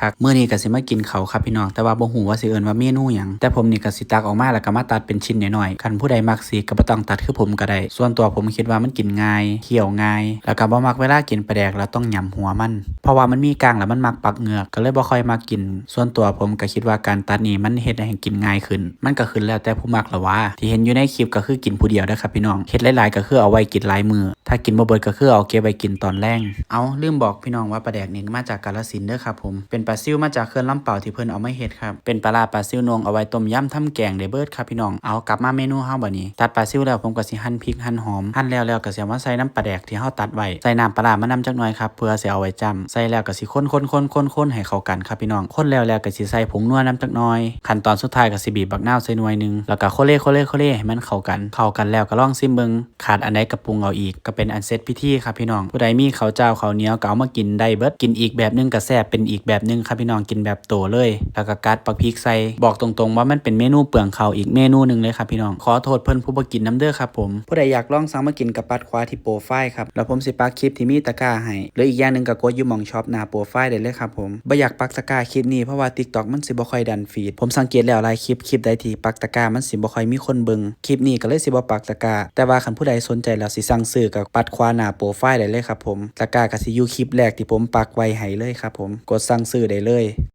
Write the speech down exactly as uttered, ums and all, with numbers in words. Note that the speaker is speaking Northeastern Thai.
คัก มื้อนี้ก็สิมากินข้าวครับพี่น้อง แต่ว่าบ่ฮู้ว่าสิเอิ้นว่าเมนูหยัง แต่ผมนี่ก็สิตักออกมาแล้วก็มาตัดเป็นชิ้นน้อยๆ คันผู้ใดมักสีก็บ่ต้องตัดคือผมก็ได้ ส่วนตัวผมคิดว่ามันกินง่าย เคี้ยวง่าย แล้วก็บ่มักเวลากินปลาแดกแล้วต้องหยำหัวมัน เพราะว่ามันมีก้างแล้วมันมักปักเหงือก ก็เลยบ่ค่อยมักกิน ส่วนตัวผมก็คิดว่าการตัดนี่มันเฮ็ดให้กินง่ายขึ้น มันก็ขึ้นแล้วแต่ผู้มักละว่า ที่เห็นอยู่ในคลิปก็คือกินผู้เดียวเด้อครับพี่น้อง เฮ็ดหลายๆก็คือเอาไว้กินหลายมื้อ ถ้ากินบ่เบิดก็คือเอาเก็บไว้กินตอนแลง เอ้า ลืมบอกพี่น้องว่าปลาแดกนี่มาจากกาฬสินธุ์เด้อครับผม เป็นปลาซิวมาจากเขื่อนลำปาวที่เพิ่นเอามาเฮ็ดครับ เป็นปลาร้าปลาซิวโหน่งเอาไว้ต้มยำทำแกงได้เบิดครับพี่น้อง เอากลับมาเมนูเฮาบัดนี้ ตัดปลาซิวแล้วผมก็สิหั่นพริกหั่นหอม หั่นแล้วแล้วก็สิเอามาใส่น้ำปลาแดกที่เฮาตัดไว้ ใส่น้ำปลาร้ามานำจักหน่อยครับ เพื่อสิเอาไว้จ้ำ ใส่แล้วก็สิคนๆๆๆๆให้เข้ากันครับพี่น้อง คนแล้วแล้วก็สิใส่ผงนัวนำจักหน่อย ขั้นตอนสุดท้ายก็สิบีบบักนาวใส่หน่วยหนึ่ง แล้วก็โคเล่โคเล่โคเล่ให้มันเข้ากัน เข้ากันแล้วก็ลองซิมเบิ่ง ขาดอันใดก็ปรุงเอาอีก ก็เป็นอันเสร็จพิธีครับพี่น้อง ผู้ใดมีข้าวเจ้าข้าวเหนียวก็เอามากินได้เบิด กินอีกแบบหนึ่งก็แซ่บเป็นอีกแบบหนึ่งครับพี่น้อง กินแบบโตเลย แล้วก็กัดบักพริกใส่ บอกตรงๆว่ามันเป็นเมนูเปลืองข้าวอีกเมนูหนึ่งเลยครับพี่น้อง ขอโทษเพิ่นผู้บ่กินนำเด้อครับผม ผู้ใดอยากลองสั่งมากินก็ปัดขวาที่โปรไฟล์ครับ แล้วผมสิปักคลิปที่มีตะกร้าให้ หรืออีกอย่างหนึ่งก็กดอยู่หม่องช็อปหน้าโปรไฟล์ได้เลยครับผม บ่อยากปักตะกร้าคลิปนี้เพราะว่า TikTok มันสิบ่ค่อยดันฟีด ผมสังเกตแล้วหลายคลิป คลิปใดที่ปักตะกร้ามันสิบ่ค่อยมีคนเบิ่ง คลิปนี้ก็เลยสิบ่ปักตะกร้า แต่ว่าคันผู้ใดสนใจแล้วสิสั่งซื้อก็ปัดขวาหน้าโปรไฟล์ได้เลยครับผม ตะกร้าก็สิอยู่คลิปแรกที่ผมปักไว้ให้เลยครับผม กดสั่งซื้อได้เลย